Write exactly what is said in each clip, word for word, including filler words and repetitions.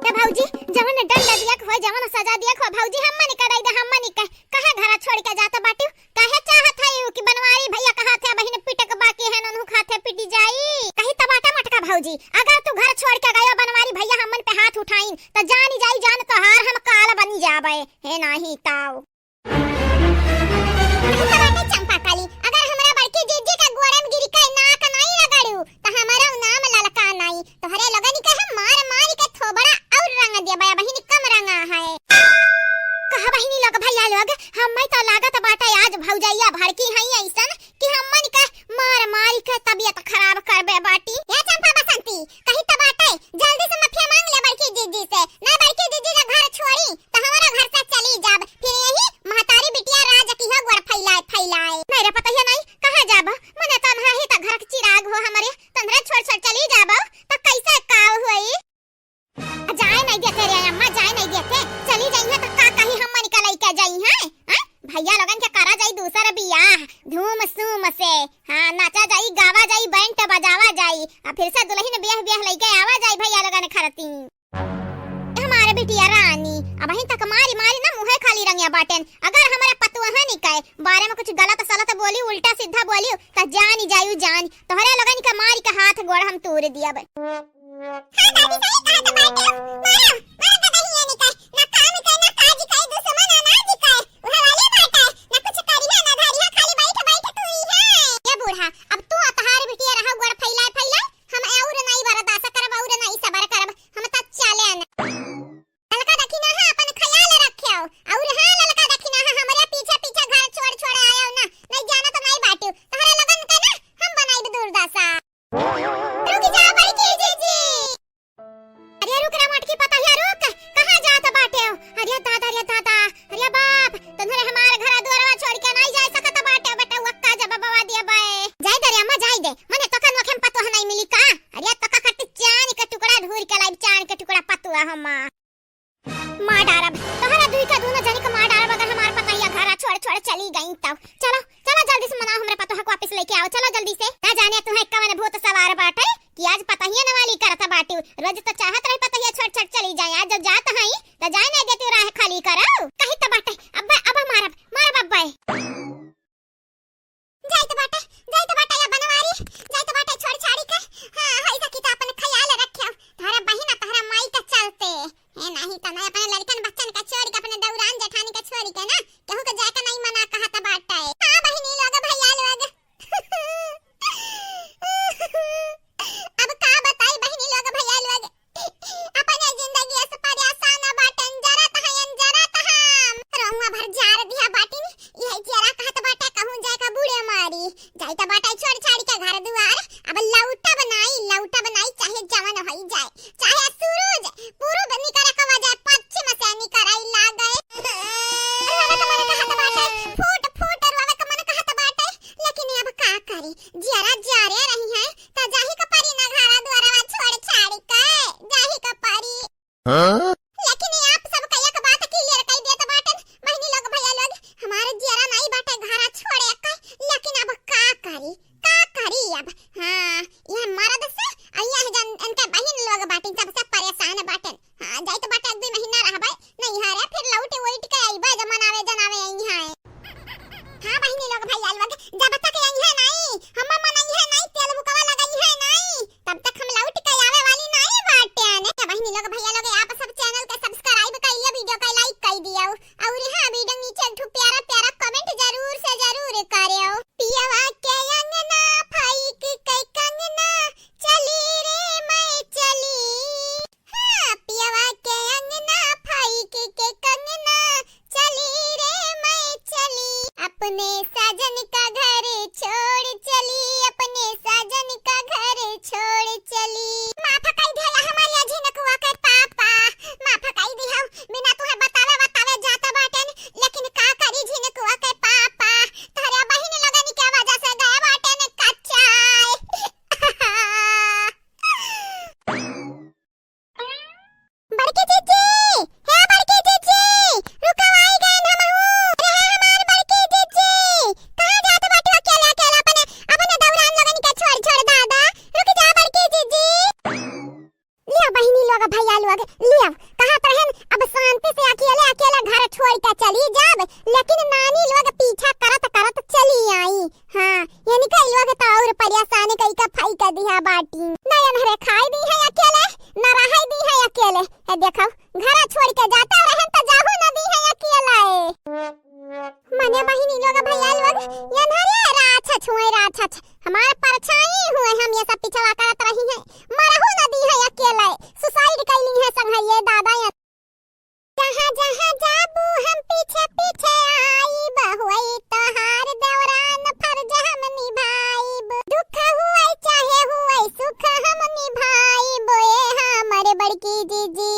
त भौजी, जवन दंड दिया के होय, जवन सजा दिया के होय, भौजी, हमनी का दई दे, हमनी का। काहे घरा छोड़ के जात बाटिउ? काहे चाहत है यू कि बनवारी भैया कहत है, बहिन पिटक बाकी है, ननहु खात है, पिटी जाई? कही त बाटे मोटका भौजी, अगर तू घर छोड़ के गयो, बनवारी भैया हमन पे हाथ उठाइन, त जानी जाई जान तोहार हम काल बनी जाबे। हे नाही ताऊ। कही त बाटे चंपा काली, अगर हमरा बड़की जीजी के गोड़े में गिरी के नाक नाई रगड़ू, त हमारा नाम ललका नाई। तोहरे लोगन के हम मार मार के थोबड़ा और रंग देबे, बहिनी कम रंगा है। कहा बहिनी लोग, भैया लोग, हम्मे तो लागत बाटे आज भौजैया भड़की है ऐसन कि हमन के मार मार के तबियत खराब करबे बाटी। ए चंपा बसंती, कही त बाटे, जल्दी से मफिया मांग ले बड़की जीजी से, ना बड़की जीजी का घर छोड़ी त हमारा घर से चली जाब, फिर यही महतारी बिटिया राज की हो गोड़ फैलाए फैलाए। नहीं रे पतैया नहीं, कहाँ जाब? मने तन्हा ही त घर के चिराग हो हमरे, तन्हरे छोड़ छोड़ चली जाब त कैसे काव होई? जाए नहीं देते रे अम्मा, जाए नहीं देते। चली जाई है तो का कही, हमनी का लइके जाई है, हैं? भैया लोगन के करा जाई दूसर बियाह धूम सूम से। हाँ, नाचा जाई, गावा जाई, बैंड बजावा जाई, आ फिर से दुल्हन ब्याह ब्याह लइके आवा जाई भैया लोगन खरती। हमारे बिटिया रानी अबहिन तक मारी मारी ना मुँहे खाली रंगिया बाटेन। अगर हमारे पतुआ है नहीं कहे बारे में कुछ गलत सलत बोली, उल्टा सीधा बोली, त जानी जायू जान, तोहरे लोगन के मारी के हाथ गोड़ हम तोड़ दियब। हाँ दादी, सही कहत बाटे। मारा, मारा गदहिया निकाय। ना काम के, ना काज के, दुश्मन अनाज के। उहे वाली बाटे। ना कुछ करिहे, ना धरिहे, खाली बैठ, बैठ तू ही है। ये बूढ़ा, अब तू अतहार बिटिया रहो, गोड़ फैलाए, फैलाए। हम और नहीं बर्दाश्त करब, और नहीं सबर करब। हम त चले न। ललका दखिना है, अपन ख्याल रख्यो। और हाँ, ललका दखिना है, हमरे पीछे, पीछे घर छोड़, छोड़ आयो ना। नहीं जाना तो नहीं बाटू। तोहरे लोगन के ना, हम बनाई दुर्दशा। रुक जा बड़की जीजी। अरे रुक रे मोटकी पतहिया रुक, कहाँ जात बाटे हो? अरे दादा, अरे दादा, अरे बाप, तन्हरे हमार घर दुआरवा छोड़ के नहीं जा सकत बाटे बेटा, वक्का जब बवा दिया बे। जाए दे रे अम्मा, जाए दे, मने तोका नोखे में पतोह नहीं मिली का? अरे तोका कट्टी चान के टुकड़ा ढूर के लाइब, चान के टुकड़ा पतोह हमा। मार डारब, तोहरा दुई का दूनो जनी के मार डारब, अगर हमार पतहिया घरा छोड़, छोड़ चली गई तब। चलो, चलो जल्दी से मनाओ, हमरे पतोह को वापस लेके आओ, चलो जल्दी से। ना जाने तुम्हें कवन भूत सवार बाटे कि आज पतहिया नवाली करत बाटू। रोज तो चाहत रही पतहिया छोड़, छोड़ चली जाए, आज जब जात हई तो जाए नहीं देती, राह खाली करो। कही तो बाटे, अब, अब मारब, मारब अब्बे। जाइत बाटे, जाइत बाटे या बनवारी, जाइत बाटे छोड़ छाड़ी के। हाँ, होई सकी त अपन ख्याल रख्यो। तोहरा बहिन आ तोहरा माई के चलते। हे नाही त ना अपने लड़कन बच्चन के छोड़ के, अपने दौरान जेठानी के छोड़ के ना, केहू के जाए के नहीं मना कहत बाटे। हाँ बहिनी लोग, भैया लोग। अब का बताई बहिनी लोग, भैया लोग। अपने जिंदगी से परेशान बाटन, जरत हयन, जरत हम। रोहुआ भर जार दिया बाटिन, यही जियरा कहत बाटे कहूँ जाए का बूड़े मारी। जाई त बाटे छोड़ छाड़ी के घर दुआर, अब लौटब नाई, लौटब नाई, चाहे जवन होई जाए, चाहे सूरज पूरब निकरे के वजह पश्चिम से निकराई लागे। रोवे के मन कहत बाटे, फूट फूट रोवे के मन कहत बाटे, लेकिन अब का करी, जियरा जारे रही है, त जाही के परी ना घरा दुआरवा छोड़ छाड़ी के, जाही के परी। हाँ? लेकिन ये आप सब का एक बात clear कई देत बाटन, बहिनी लोग, भैया लोग, हमारे जियरा नाई बाटे घरा छोड़े के, लेकिन अब का करी, का करी अब? हाँ, ये मर्द से, आ ये जन, इनके बहिन लोग बाटिन, सबसे परेशान बाटन। हाँ, जाइत बाटे एक दो महीना रहबे, नहीं हरे, फिर लौट वोट के अइबे, जब मनावे जनावे आई हैं। हाँ बहिनी लोग, भैया लोग, जब तक अइहे नाई, हम मनइहे नाई, तेल बुकवा लगइहे नाई, तब तक हम लौट के आवे वाली नाई बाटेन। बहिनी लोग, भैया लोग, आप सब बहिनी लोग, भैया लोग, लियव, कहत रहन, अब शांति से अकेले अकेले घर छोड़ के चली जाब, लेकिन नानी लोग पीछा करत करत चली आई। हाँ, इनका लोग तो और परेशान कई का फाई कर दिया बाटी। न इन्हरे खाए दी है अकेले, न रहाई दी है अकेले। ए देखो, घर छोड़ के जाते रहन तो जाहू न दी है अकेले। मने बहिनी लोग, भैया लोग, इन्हरे राछछ हुए, राछछ। हमार परछाई हुए, हम ये सब पिछवा करत रही है। मरहू न दी है अकेले। Suicide कैली है संघरिये दादा ये। जहाँ जहाँ जाबू हम पीछे पीछे आइब, होई तोहार देवरान फर्ज हम निभाइब। दुख हुए चाहे हुए सुख हम निभाइब, ए हमर बड़की जीजी,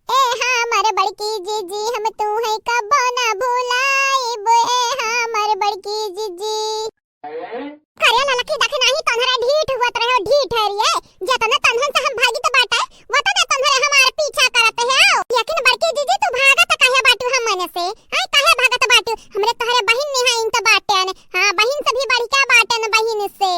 ए हमर बड़की जीजी, हम तू है कबो ना भुलाइब, ए हमर बड़की जीजी। अरे ललकी, देख नाही, तन्हरा ढीठ हुआ तो रहे हो, ढीठ है रे। जतने तन्हन से हम भागित बाटे, वतने तन्हरे हमार पीछा करत है। लेकिन बड़की जीजी, तू भागत काहे बाटू हमन से? आय, काहे भागत बाटू? हमरे तोहरे बहिन निहाइन तो बाटेन। हाँ, बहिन से भी बढ़ के बाटेन बहिन से।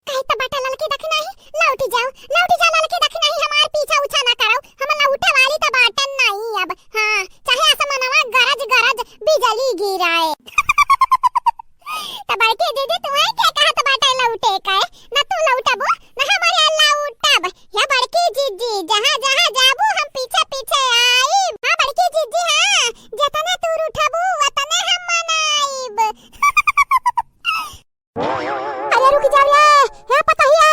कहे तो बाटे ललकी, देख नाही, लौट जाओ, लौट जाओ ललकी, देख नाही, हमार पीछा उछा ना करो, हम लौटे वाली तो बाटेन नहीं अब। हाँ, चाहे आसमानवा गरज गरज बिजली गिराए। त बड़की दीदी, तू है के कहत बाटे लौटे के? न तू लौटबू, न हमरे लौटब। या बड़की जीजी, जहाँ जहाँ जाबू हम पीछे पीछे आइब। हाँ बड़की जीजी, हाँ, जतने तू रूठबू वतने हम मनाइब। अरे रुक जाओ रे, हे पतहिया,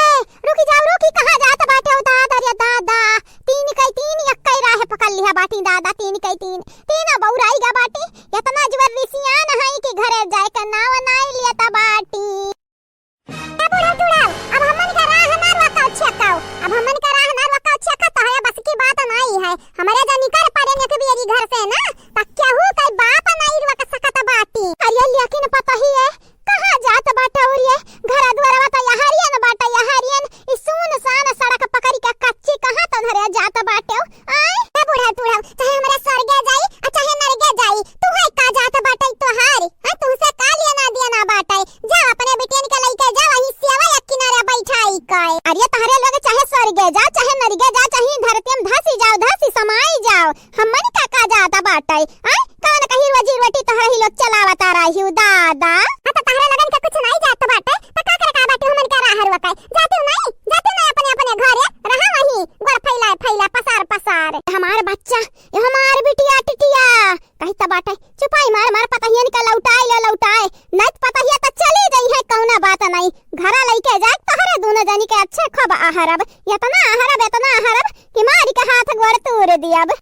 रुक जाओ, रुक, कहाँ जात बाटे हो दादा रे दादा? तीन कई तीन, एक्कई राह पकड़ लिहा बाटी दादा, तीन कई तीन। तीनों बउराई गा बाटी, इतना जोर रिसियान है कि घरे जाए के नाव नाई लियत बाटी। ए बूढ़ा टूढ़ा, अब हमन का राह ना रोकाओ छेकाओ, अब हमन का राह ना रोकाओ छेका, तोहरे बस की बात नाई है। हमरे जनी कर परे एक बेरी घर से ना, त केहू कई बाप नाई रोक सकत बाटी। अरे लेकिन पतहिए, कहाँ जात बाटे हो रे? घरा दुआरवा त यहरियन बाटे, यहरियन। ई सुनसान सड़क पकड़ी के कच्ची कहाँ तन्हरे जात बाटे हो? आय, ए बूढ़ा टूढ़ा, चाहे हमरे स्वर्गे जाई, आ चाहे नरगे जाई, तू है का जात बाटे तोहार? हाँ, तुहसे का लेना देना बाटे? जा अपने बिटियन के लइके जा, वहीं सेवा एक किनारे बैठाई के। अरे तहरे लोग चाहे स्वर्गे जा, चाहे नरगे जा, चाहे धरती में धसी जाओ, धसी समाई जाओ, हमन का का जात बाटे? आय, कौन कहीं रोजी रोटी तहरा ही लोग चलावता रही दादा? हाँ, तो तहरे लगन के कुछ नहीं जात बाटे, तो का करे का बाटे हमन के राह रोकाए? जाते नहीं, जाते नहीं अपने अपने घरे, रहा वहीं, गोड़ फैलाए फैला, पसार पसार। हमार बच्चा, ये हमार बिटिया टिटिया, कही त बाटे, चुपाई मार मार पतहियन का लौटाए ले लौटाए, नहीं त पतहिया त चली जाई है, कौना बात नहीं, घरा लइके जाए तहरे दोनों जनी के अच्छे खूब अहरब, इतना अहरब, इतना अहरब कि मारी के हाथ गोड़ तोड़ दियब।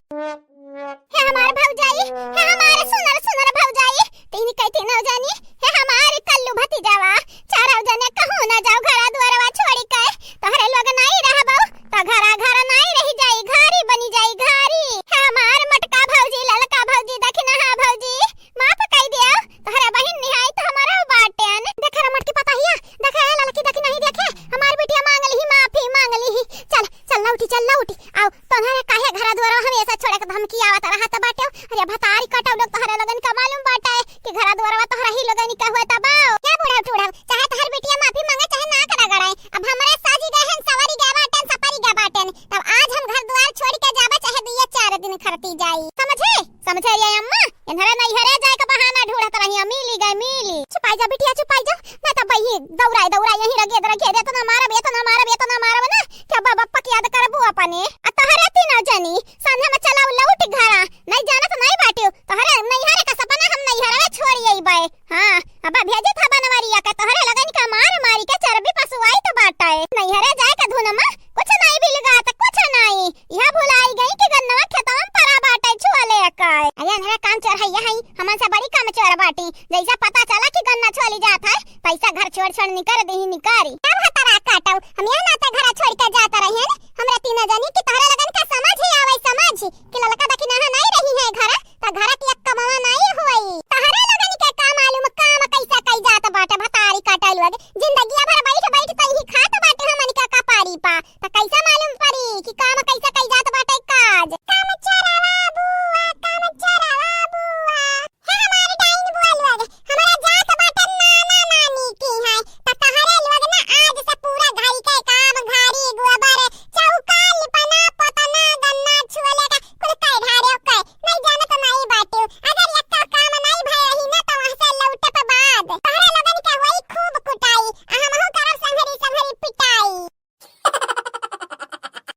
हे हमार भौजाई, हे हमार सुनर सुनर भौजाई, तीन कई तीनों जानी, हे हमार कल्लू भतीजावा, चारों जने कहूँ ना जाओ घरा दुआरवा छोड़ी के, तोहरे लोग नाई रहबो, तो घरा घर नाई रही जाई, घारी बनी जाई, घारी। हे हमार मोटका भौजी, ललका भौजी, दखिनहा भौजी, माफ कई दियो, तोहरा बहिन निहाई तो हमारा बाटेन। देखे रे मोटकी पतहिया, देखे ललकी, देखी नहीं देखे, हमार बिटिया मांग ली, माफी मांग ली। चल, चल लौटी, चल लौटी। आओ, तोहरे काहे घरा दुआरा हमेशा छोड़े के धमकी आवत रहत बाटे? अरे भतारी कटौ लोग, तोहरे लोगन का मालूम बाटे कि घरा दुआरा तोहरा ही लोगन का हुआ तबाओ। क्या बूढ़ा टूढ़ा, चाहे तोहर बिटिया माफी मांगे, चाहे नाक रगड़े, अब हमरे साजी गए हैं, सवारी गए बाटेन, सपारी गए बाटेन, तब आज हम घर दुआर छोड़ के जाबे, चाहे दुइया चार दिन खरती जाई, समझे? समझे ये अम्मा? इन्हरे नैहरे जाए के बहाना ढूंढत रही, मिली गए, मिली। चुपाई जा बिटिया, चुपाई जा, ना तो बही दौड़ाए दौड़ाए यहीं रगे दरगे दे, इतना मारब, इतना मारब, इतना मारब ना, क्या बाबा पक याद करबू अपने। आ तोहरे तीनों जनी संझा में चलाऊ लौट घरा, नहीं जाना तो नहीं बाटियो, तोहरे नैहरे का सपना हम नैहरे छोड़ अइबे। हाँ, अब भेजे था बनवरिया के, तोहरे लगन का मार मारी के चर्बी पसुआई तो बाटे। नैहरे जाए के धुन में कुछ नहीं बिलगात, कुछ नहीं। यह भुलाई गई कि गन्नवा खेतवा में परा बाटे, छुआ ले अकाए। अरे अनहरा काम चोर है, यही हमन से बड़ी काम चोर बाटी। जैसा पता चला कि गन्ना छोली जात है, पैसा घर छोड़ छोड़ निकर दही निकारी। तब हतरा काटो, हम यह नाते घरा छोड़ के जात रहे हैं। हमरा तीनों जनी कि तोहरे लगन का समझ ही आवे, समझ कि ललका दखिनहा नहीं रही है घर, त घर के एक कमवा नहीं होई। तोहरे लगन के का मालूम काम कैसा कई जात बाटे, भतारी काटा लोग। जिंदगिया भर बैठ बैठ तई ही खात बाटे हमन के कपारी पा। त कैसा मालूम पड़ी कि काम